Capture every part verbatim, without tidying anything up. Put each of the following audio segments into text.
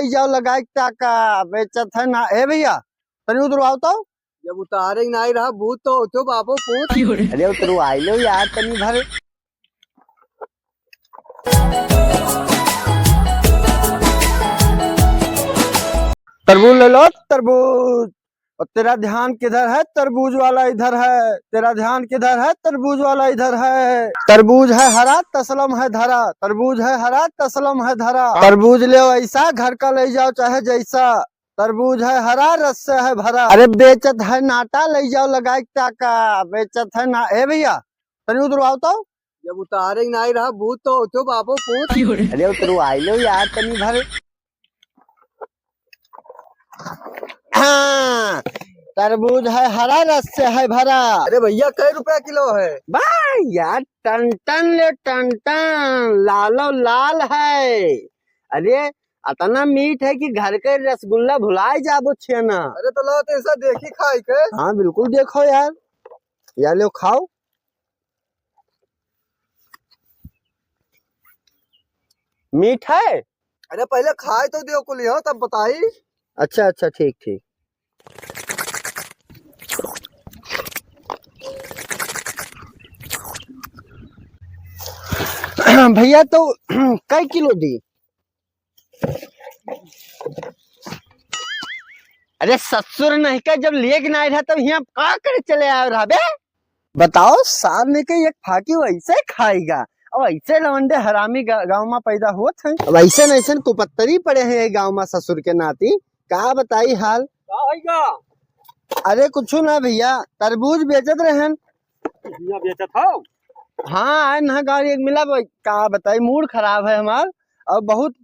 ले जाओ लगाई के टाका, बेचत है ना। ए भैया, तनी उतरवाओ तो। जब उतारे के नाई रहा भूत तो होतो बापो पूत। अरे उतरवाई लो यार तनी भर। तरबूज ले लो तरबूज। और तेरा ध्यान किधर है? तरबूज वाला इधर है। तेरा ध्यान किधर है? तरबूज वाला इधर है। तरबूज है हरा, तसलम है धरा। तरबूज है हरा, तसलम है धरा। तरबूज ले ऐसा, घर का ले जाओ चाहे जैसा। तरबूज है हरा, रस से है भरा। अरे बेचत है नाटा, ले जाओ लगाई के टाका। बेचत है ना। ए भैया, तनी उतरवाओ तो। जब उतारे के नाई रहा भूत तो होतो बापो पूत। अरे उतरवाई लो यार तनी भर। हाँ, तरबूज है हरा, रस से है भरा। अरे भैया, कै रुपया किलो है? बा यार, टन टन ले टन टन, लालो लाल है। अरे, अतना मीठ है कि घर के रसगुल्ला भुलाए जाबो छेना। अरे तो लो, तो ऐसा देखी खाई के। हाँ, बिल्कुल देखो यार, या लो खाओ। मीठ है? अरे पहले खाए तो दियो कुली हो, तब बताई। अच्छा, अच्छा, ठीक, ठीक। भैया तो कै किलो दी? अरे ससुर नहीं का, जब लेके ना आए रहा तब यहाँ का करे चले आए रहा बे? बताओ, साल में के एक फाकी वैसे खाएगा। अब ऐसे लवंडे हरामी गा-, गाँव में पैदा होत हैं। अब ऐसे न ऐसे कुपत्तरी पड़े हैं ये गाँव में ससुर के नाती। का बताई हाल? का होइगा? अरे कुछ ना भैया, तरबूज बेचत रहन। भैया बेचत हो? हाँ, आए ना गाड़ी एक मिला भाई, का बताई, मूड खराब है हमार। और बहुत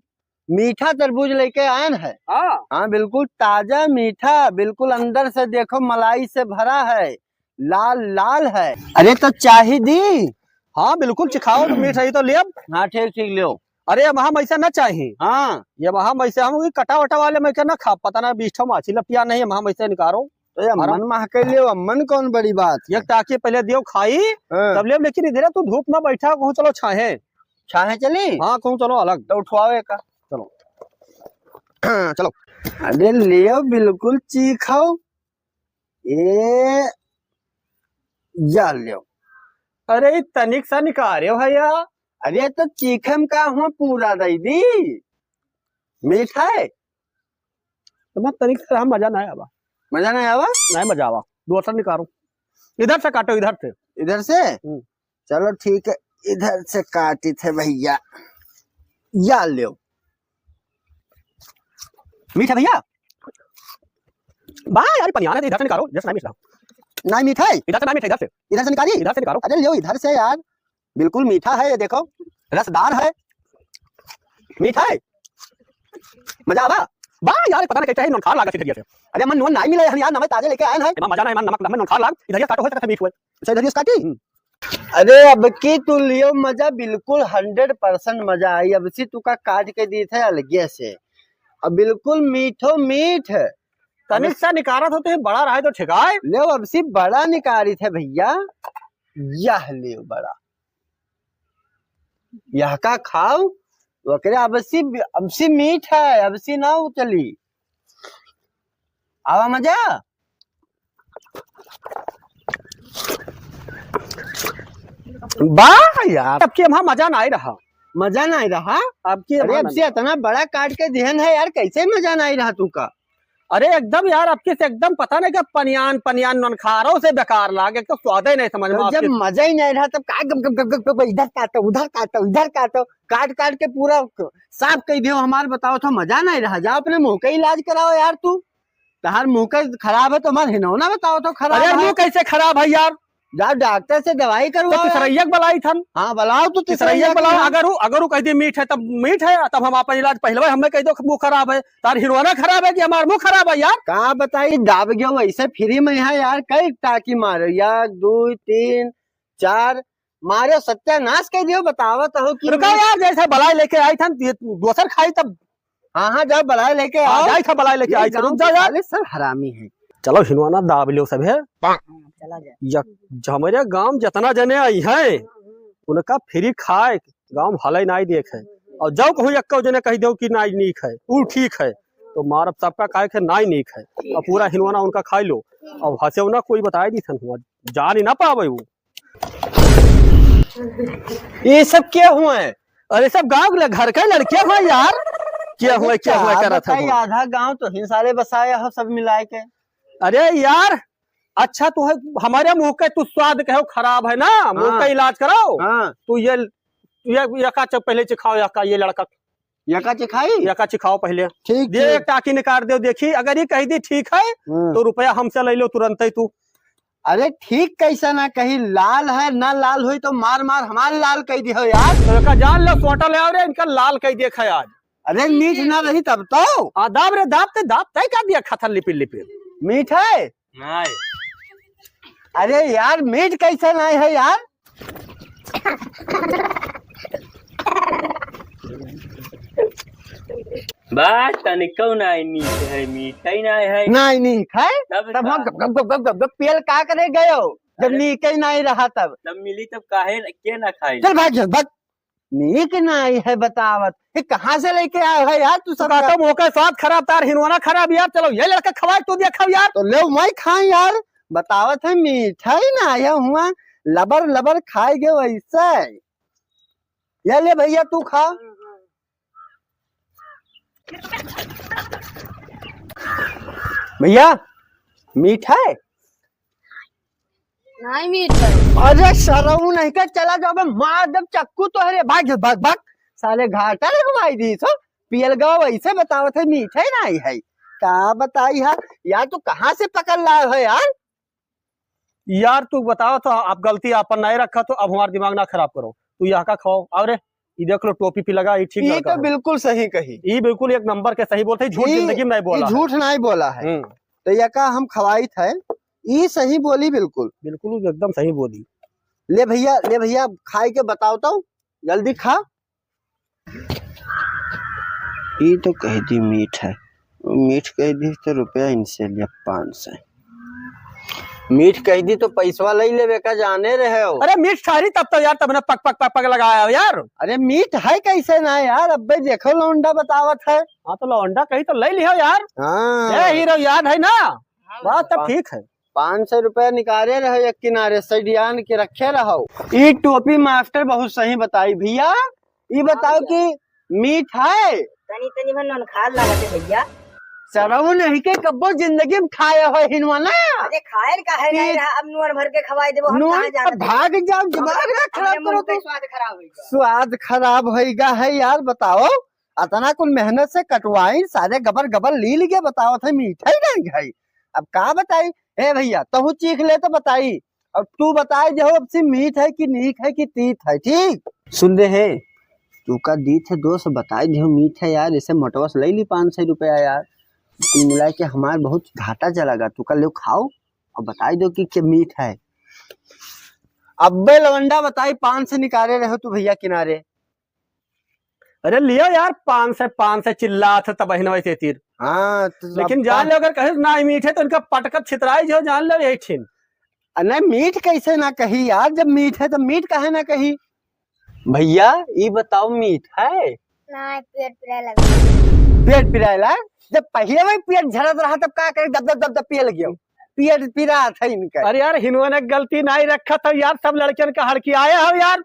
मीठा तरबूज लेके आयन है। हाँ। हाँ, बिल्कुल ताजा मीठा, बिल्कुल अंदर से देखो मलाई से भरा है, लाल लाल है। अरे तो चाही दी? हाँ, बिल्कुल चिखाओ तो मीठ रही तो लेब। हाँ, ठीक, ठीक, लियो। अरे, अब हम ऐसा ना चाही। हाँ। ये अब हम ऐसे, हम ई कटा वटा वाले में के ना खा, पता ना बीस ठो माछी लपटिया नहीं, हम, हम ऐसे निकारो। तो ये हमारा मन मह के लियो, अम्मन कौन बड़ी बात है? एक टाकी पहले दियो खाई, हाँ। तब लियो, लेकिन इधर तू धूप में बैठा, कहूँ चलो छाहे। छाहे चली? हाँ, कहूँ चलो अलग। तो उठवाओ एक। चलो। हाँ, चलो। अरे लियो, बिल्कुल चीखाओ। ए, जा लियो। अरे, ई तनिक सा निकारे हो भैया। अरे, तो चीखे में का हुआ, पूरा दे दी। मीठ है? तो मैं तनिक से हम मजा नहीं आवा। मजा नहीं आवा? नहीं मजा आवा। दूसरा निकालो। इधर से काटो, इधर से। इधर से? हम्म। चलो ठीक है, इधर से काटी थे भैया, या लो। मीठा भैया? बा यार, पनियान है, इधर से निकालो, इधर से नहीं मीठा। नहीं मीठा है? इधर से नहीं मीठा, इधर से। इधर से निकाली? इधर से निकालो। अरे लो इधर से यार, बिल्कुल मीठा है, ये देखो, रसदार है। मीठा है? मजा आवा? बा यार, पता नहीं कैसे है, नोनखार लागत इधर से। अरे मन नोन नहीं मिला है यार, नमक ताजे लेके आए हैं। एमा मजा ना, एमा नमक, नमक नोनखार लाग, इधर से काटो, हो सकता है मीठ हुए। अच्छा, इधर से काटी? हम्म। अरे, अब की तू लियो मजा, बिल्कुल hundred percent मजा आई। अब से तू का काट के दी थे अलगे से, अब बिल्कुल मीठो मीठ। तनिक सा निकारत होते हैं, बड़ा रहे तो ठेकाए। ले, अब से बड़ा निकारी थे भैया, यह ले बड़ा, यह का खाओ, ओकरे अब से, अब से मीठ है, अब से ना उचली। आवा मजा। बा यार, अब की हमारा मजा ना आई रहा। मजा ना आई रहा? अब की अरे, हमारा अब से इतना बड़ा काट के दिहन है यार, कैसे मजा ना आई रहा तू का? अरे एकदम यार, अब की से एकदम पता नहीं क्या पनियान, पनियान ननखारो से बेकार लाग, एक तो स्वादे नहीं समझ में तो जब आपके। मजा ही नहीं रहा, तब का गप, गप, गप, गप, गप, इधर काटो, उधर काटो, इधर काटो, काट काट के पूरा साफ कर दियो हमार। बताओ तो मजा नहीं रहा, जाओ अपने मुंह का इलाज कराओ यार तू। तहार मुंह का खराब है तो हमार हिनौना बताओ तो खराब अरे है। मुंह कैसे खराब है यार? जाओ डॉक्टर से दवाई तो करवाओ यार। तिसरैया के बुलाई थन। हाँ, बुलाओ तो तिसरैया तिसरैया के बुलाओ। के। अगर वो, अगर वो कह दे मीठ है तब मीठ है, तब हम आपन इलाज पहले हमें कह दो मुंह खराब है, तार हिनौना खराब है कि हमार मुंह खराब है यार? का बताई, दाब गयो वैसे फ्री में है यार, कई टाकी मारे, एक, दो, तीन, चार, मारे सत्यानाश कर दियो, बतावत हो कि रुका यार, जैसे बलाई लेके आई थन, ये दोसर खाई तब। हाँ, हाँ, जाओ बलाई लेके हाँ, आओ। जाई था बलाई लेके ये आई थन, गाँव रुक जा के यार। साले सब हरामी हैं। चलो हिनवाना दाब लियो सब है। हाँ, चला जाए। या, जो हमारे गांव जितना जने आई हैं, उनका फ्री खाए, गांव में हलाई नाई देखे। और जब कहूँ एक्को जने कहि देउ कि नाई नीक है, उ ठीक है, तो मारब सबका खाए के नाई नीक है। और पूरा हिनवना उनका खाई लो। और हंसे ना कोई बताए दी थन हुआ, जान ही ना पावे वो। ये सब क्या हुआ है? अरे सब गाँव के घर के लड़के हुआ यार। क्या हुआ, क्या हुआ, क्या करत है बताई, वो? आधा गाँव तो ही सारे बसाया हो सब मिलाए के। अरे यार, अच्छा तू है, हमारे मुंह के तू स्वाद कहो खराब है ना, मुंह हाँ। का इलाज कराओ। हाँ। तू ये, ये, यका चक पहले चिखाओ, यका, ये लड़का। यका चिखाई? यका चिखाओ पहले। ठीक, दे, ठीक। एक टाकी निकाल दे, देखी, अगर ये कह दी ठीक है, हम्म। तो रुपया हमसे ले लो तुरंत ही तू। अरे ठीक कैसे ना कही, लाल है ना, लाल हुई तो मार मार हमार लाल कह दी हो यार। तो यका जान लो, सोटा ले आओ रे, इनका लाल कह दिया है आज। अरे मीठ ना रही तब तो। आ, दाब रे, दाब ते, दाब ते का दिया खाथर लिपिर लिपिर। मीठ है? नाई। अरे यार, मीठ कैसे नाई है यार? बा, तनिको नाई नीक है, मीठ ही नाई है। नाई नीक है? तब तब हम का? गप, गप, गप, गप, गप, गप पियल का करे गयो, जब अरे। नीक ही नाई रहा तब। तब मिली तब काहे न-, के ना खाई? चल भाग, चल भाग। नीक नाई है बतावत। ये कहाँ से लेके आए है यार तू तू सब कहता का? मौका स्वाद खराब, तार हिनवाना खराब यार। चलो ये लड़का खवाए, तू दिया खाओ यार। तो ले मैं खाए यार, बतावत है मीठा ही ना आया हुआ, लबर लबर खाए गए वैसे। ये ले भैया तू खा। भैया मीठ है? नाई मीठ है। अरे सरऊ नहीं का चला जाओ बे, मार देब चक्कू तोहरे, भाग भाग भाग। साले घाटा लगवाई दी सो, पियल गवा वैसे बतावत है मीठ है नाई है। का बताई है यार, तू कहाँ से पकड़ लाए हो यार? यार तू बताओ तो, आप गलती आपन नाई रखा तो अब हमार दिमाग ना खराब करो। तू यहाँ का खाओ, आओ रे, ई देख लो टोपी पे लगा, ई ठीक ई लड़का तो है। बिल्कुल सही कही। ई बिल्कुल एक नंबर के सही बोलते, झूठ ई, जिंदगी में नहीं ई बोला है। झूठ नहीं बोला है। हम्म। तो यका हम खवाइत है, ई सही बोली बिल्कुल। बिल्कुल एकदम सही बोली। ले भैया, ले भैया, खाई के बताओ तो, जल्दी खा। ई तो कह दी मीठ है, मीठ कह दी तो रुपया इनसे लिया पाँच सौ। मीठ कह दी तो पैसवा ले लेवे का जाने रहे हो। अरे मीठ ठहरी तब तो यार, तब ना पक पक पक पक लगाया हो यार। अरे मीठ है कैसे ना यार, अब्बे देखो लौंडा बतावत है। हाँ तो लौंडा कही तो ले लियो यार। हाँ। ए हीरो याद है ना? हाँ, बात तो पा-, ठीक है। पाँच सौ रुपया निकाले रहे एक किनारे सैडियान के रखे रहो। ई टोपी मास्टर बहुत सही बताई भैया। ई बताओ कि मीठ है? तनी तनी भर नोन खाल लागत है भैया। सरऊ नहीं के कब्बो जिंदगी में खाए हो हिनवा ना। अरे खाए का है नहीं ई रहा, अब नोन भर के खवाई देबो, हम नोन कहाँ जानत तो भाग जाओ, दिमाग ना खराब करो तो। स्वाद खराब होइगा। स्वाद खराब होइगा है यार, बताओ। अतना कुल मेहनत से कटवाई, सारे गबर गबर लील के बतावत है, मीठा ही नहीं है। अब का बताई? ए भैया, तहू चीख ले तो बताई। अब तू बताई देहो, अब से मीठ है कि नीक है कि तीत है, ठीक? सुन दे हे, तू का दीत है दोस्त, बताई देहो मीठ है यार, इसे मोटवा से ले ली पाँच सौ रुपया यार। कुल मिला के हमार बहुत घाटा चला गा, तू का ले खाओ और बताई दो कि के मीठ है। अब्बे लवंडा बताई, पाँच सौ निकाले रहो तू भैया किनारे। अरे लियो यार, पाँच सौ, पाँच सौ चिल्लात है तब हिनवा से तीर। हाँ, तो लेकिन अब जान का ले, अगर कहे ना मीठ है तो इनका पटकत छितराई जो, जान ले यही ठिन। अ, नहीं, मीठ कैसे ना कही यार, जब मीठ है तो मीठ काहे ना कही? भैया, ई बताओ, मीठ है? ना, पेट पिराए लगा। पेट पिराए लाग? जब पहिले वही पेट झरत रहा तब का करे, दब दब दब दब पिए लगियो। पेट पिरात है इनका। अरे यार, हिनवन गलती नहीं रखा था यार, सब लड़कियन का हड़की आया हो यार।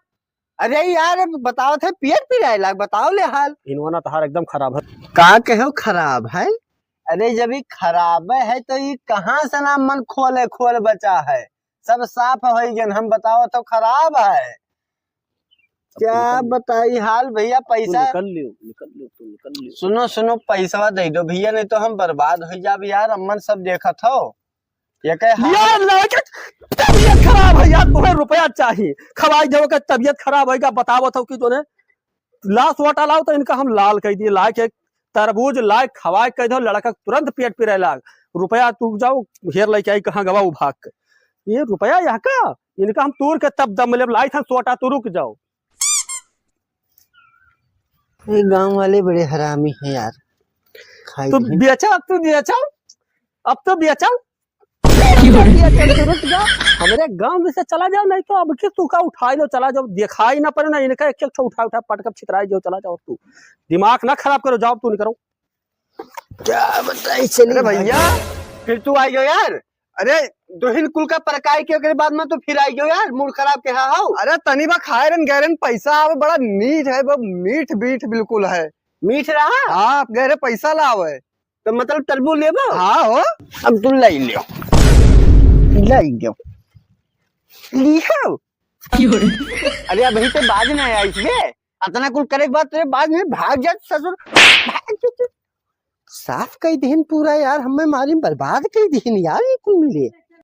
अरे यार, बतावत है पेट पिराए लाग, बताओ ले हाल। हिनवना तहार एकदम खराब है। का कहो खराब है? अरे जब ई खराब है तो ई कहाँ से ना मन खोले खोल बचा है, सब साफ हो गए, हम बताओ तो खराब है। क्या बताई हाल भैया, तू पैसा निकल लियो, निकल लियो, तू निकल लियो। सुनो, सुनो, पैसवा दे दो भैया, नहीं तो हम बर्बाद हो जाब यार, अम्मन सब देखत हो। ये कहे हाँ। यार, लाके तबियत खराब है यार, तुम्हें रुपया चाहिए, खवाई देवे के तबियत खराब है, क्या बतावत हो कि तूने ला सोटा लाओ तो इनका हम लाल कह दिए, लाए के तरबूज लाए खवाए कह दो, लड़का तुरंत पेट पिराए लाग, रुपया तू जाओ, हेर लेके आई, कहाँ गवा उ भाग के, ये रुपया यहाँ का, इनका हम तूर के तब दम लेब, लाई था सोटा, तू रुक जाओ। ये गांव वाले बड़े हरामी हैं यार, खाई तू नहीं। बेचो, अब तू बेचो, अब तो बेचो। ये चल, तू रुक जा। हमरे गाँव में से चला जाओ, नहीं तो अब के तू का उठाई लो, चला जाओ, दिखाई ना पड़े ना इनका, एक एक ठो उठा उठा पटकब छितराई जाओ, चला जाओ तू। दिमाग ना खराब करो, जाओ तू निकरो। क्या बताई चली अरे भैया, फिर तू आई गयो यार। अरे दुहिन कुल का परकाई के, ओकरे बाद में तू फिर आई गयो यार, मूड खराब के हा हो। अरे तनी बा खाए रहन, गए रहन, पैसा आवे, बड़ा नीट है, वो मीठ बीठ बिल्कुल है। मीठ रहा? हाँ, आप गए रहे पैसा लावे। तो मतलब तरबूज लेबो? हाँ हो। अब तू लाई लियो। लाई लियो। लियो। अरे अभी तो बाज ना आया इसमें। अतना कुल करे के बाद तेरे बाज में भाग जा ससुर। भाग जा तू। साफ कई दिहिन पूरा यार, हमें मारी बर्बाद कई दिहिन यार, ये कुल मिले।